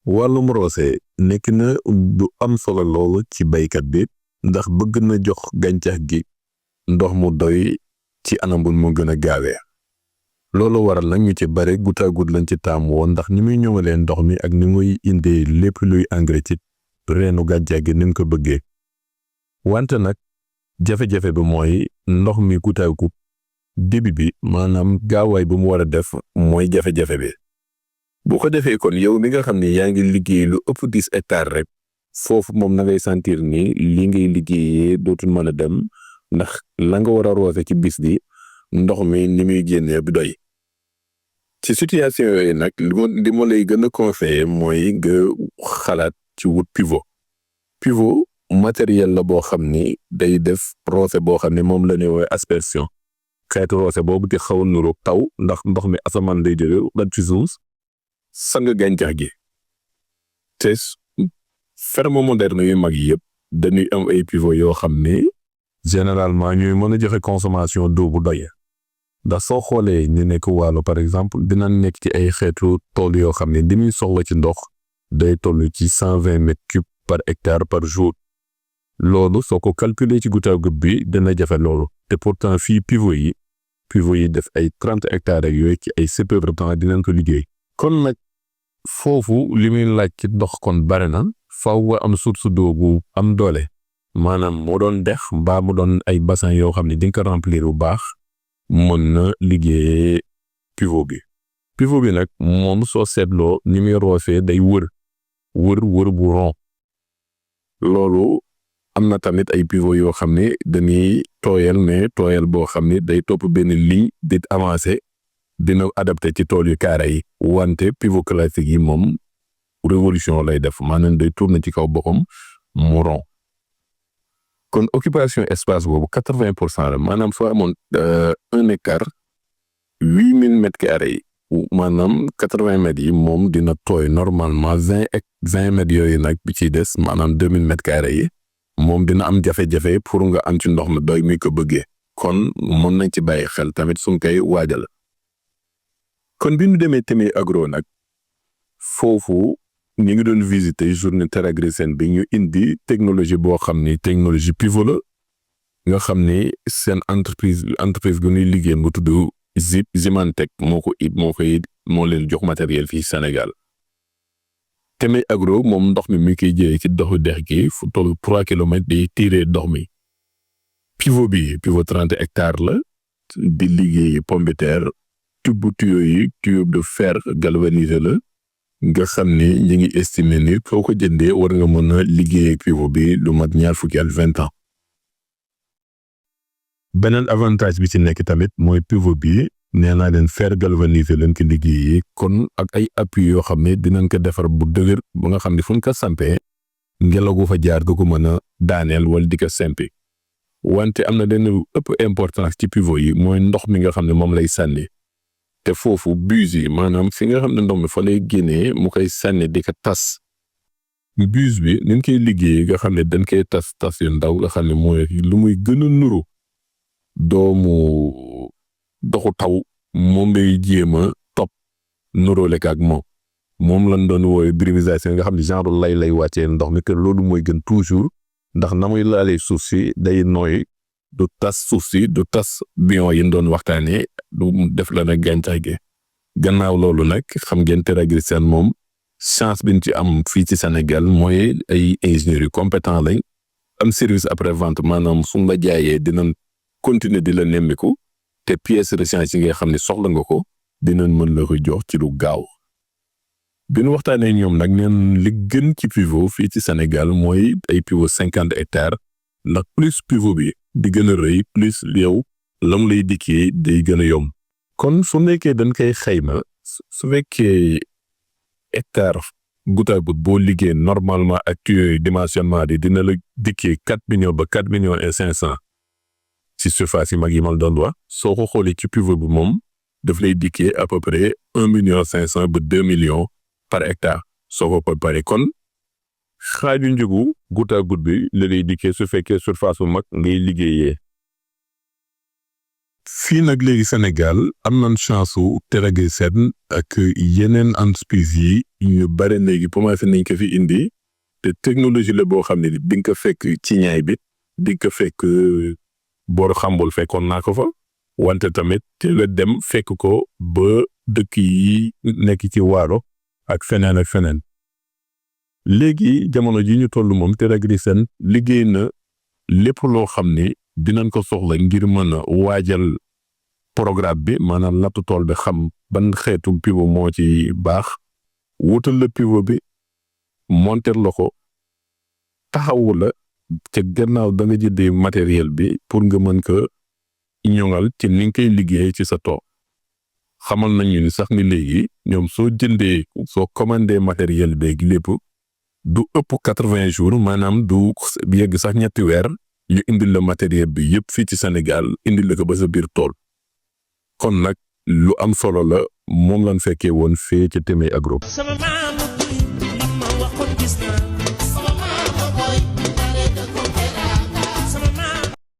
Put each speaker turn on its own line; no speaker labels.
wàllum roose nekk na du am solo loolu ci baykat bi ndax bëgg na jox gàncax gi ndox mu doy ci anam bu mu gën a gaawee. loolu waral nag ñu ci bare goutte à goutte lañ ci taamu woon ndax ni muy ñëwalee ndox mi ak ni muy indee lépp luy engrais ci reenu gàncax gi ni mu ko bëggee. wante nag jafe-jafe bi mooy ndox mi goutte à goutte débit bi maanaam gaawaay bu mu war a def mooy jafe-jafe bi. bu ko defee kon yow mi nga xam ne yaa ngi liggéey lu ëpp 10 hectares rek foofu moom na ngay sentir ni li ngay liggéeyee dootul mën a dem ndax la nga war a roose ci bis bi ndox mi ni muy génnee bi doy. ci situation yooyu nag li ma lay gën a conseiller mooy nga xalaat ci wut pivot. pivot matériel la boo xam ni day def roose boo xam ne moom la ñuy woowee aspersion xeetu roose boobu di xaw a nuru taw ndax ndox mi asamaan day jëlee ba ci suuf sang gàncax gi. te ferme moderne yu mag yëpp dañuy am ay pivot yoo xam ne généralement ñuy mën a joxe consommation d'eau bu doy. ndax soo xoolee ñu nekk Waalo par exemple dina nekk ci ay xeetu tool yoo xam ne li muy soxla ci ndox day toll ci 120 mètres cubes par hectare par jour. loolu soo ko calculer ci goutte à goutte bi dina jafe loolu te pourtant fii pivot yi def ay 30 hectares ak yooyu ci ay super temps dinañ ko liggéey. kon nag foofu li muy laaj ci ndox kon bare na faaw nga am source d'eau bu am doole maanaam moo doon dex mbaa mu doon ay bassin yoo xam ne di nga ko remplir bu baax mën na liggéeyee pivot bi. pivot bi nag moom soo seetloo ni muy roosee day wër bu rond. loolu am na tamit ay pivot yoo xam ne dañuy tooyal boo xam ne day topp benn ligne di avancer dina adapté ci tool yu kaara yi. wante pivot classique yi moom révolution lay def maanaam day tourner ci kaw boppam mu rond. kon occupation espace boobu 80% la maanaam soo amoon 1 hectare 8000 mètres carrés yi maanaam 80 mètres yi moom dina tooy normalement 20 mètres yooyu nag bi ciy des maanaam 2000 mètres carrés yi moom dina am jafe-jafe pour nga am ci ndox mi doy muy ko bëggee. kon mën nañ ci bàyyi xel tamit suñ koy waajal. kon bi ñu demee Témé Agro nag foofu ñu ngi doon visiter journée Terre Agricole bi ñu indi technologie boo xam ni technologie pivot la nga xam ni seen entreprise gu ñuy liggéey mu tudd Zimantec moo leen jox matériel fii Sénégal. Témé Agro moom ndox mi mi koy jëlee ci doxu dex gi fu toll 3 kilomètres di tirer ndox mi. pivot 30 hectares la di liggéey pomme de terre tube de fer galvanisé la. nga xam ni ñu ngi estimer ni foo ko jëndee war nga mën a liggéey pivot bi lu mat 20 ans. beneen avantage bi ci nekk tamit mooy pivot bi nee naa leen fer galvanisé leen ko liggéeyee kon ak ay appui yoo xam ne dinañ ko defar bu dëgër ba nga xam ne fu ñu ko sampee ngelaw gu fa jaar du ko mën a daaneel wala di ko sempi. wante am na leen ëpp importance ci pivot yi mooy ndox mi nga xam ne moom lay sànni. te foofu buse yi maanaam fi nga xam ne ndox mi fa lay génnee mu koy sànni di ko tas. buse bi ni ñu koy liggéeyee nga xam ne dañ koy tas yu ndaw nga xam ne mooy lu muy gën a nuru doomu doxu taw moom lay jéem a topp nuróole ak moom lañ doon woowe brimisation nga xam ne genre lay wàccee ndox mi que loolu mooy gën toujours ndax na muy laalee suuf si day nooy du tas suuf si du tas bion yi doon waxtaanee du def la nag gàncax gi. gannaaw loolu nag xam ngeen Terre Agricole moom chance bi ñu ci am fii ci Sénégal mooy ay ingénieurs yu compétent lañ am service après vente maanaam su la jaayee dinañ continuer di la nemmiku te pièces rechange yi nga xam ne soxla nga ko dinañ mën la ko jox ci lu gaaw. bi ñu waxtaanee ñoom nag neen li gën ci pivot fii ci Sénégal mooy ay pivot 50 hectares ndax plus pivot bi di gën a rëy plus yow lam lay dikkee day gën a yomb. kon su nekkee dañ koy xayma su fekkee hectare goutte à goutte boo liggéey normalement ak tuyau dimensionnement bi dina la dikkee 4 millions ba 4 millions et 500 ci surface yi mag yi ma doon wax soo ko xoolee ci pivot bi moom daf lay dikkee à peu près 1 million 500 ba 2 millions par hectare soo ko préparé kon xaaju njëgu goutte à goutte bi la lay dikkee su fekkee surface bu mag ngay liggéeyee. fii nag léegi Sénégal am nañ chance su Terra-Gaysen ak yeneen entreprise yi ñu bare léegi commencé nañ ko fi indi te technologie la boo xam ne di nga ko fekk ci ñaay bi di nga ko fekk booru xambul fekkoon naa ko fa wante tamit te la dem fekk ko ba dëkk yi nekk ci waalo ak feneen léegi jamono ji ñu toll moom Terra-Gaysen liggéey na lépp loo xam ne dinañ ko soxla ngir mën a waajal programme bi maanaam nattu tool bi xam ban xeetu pivot moo ci baax wutal la pivot bi monter la ko taxawu la te gannaaw da nga jëndee matériel bi pour nga mën ko ñoŋal ci ni nga koy liggéey ci sa tool xamal nañu ni sax ni léegi ñoom soo commandé matériel beeg lépp du ëpp 80 jours maanaam du yegg sax ñetti weer ñu indil la matériel bi yëpp fii ci Sénégal indil la ko ba sa biir tool kon nag lu am solo la moom lañ fekkee woon fee ca Témé Agro.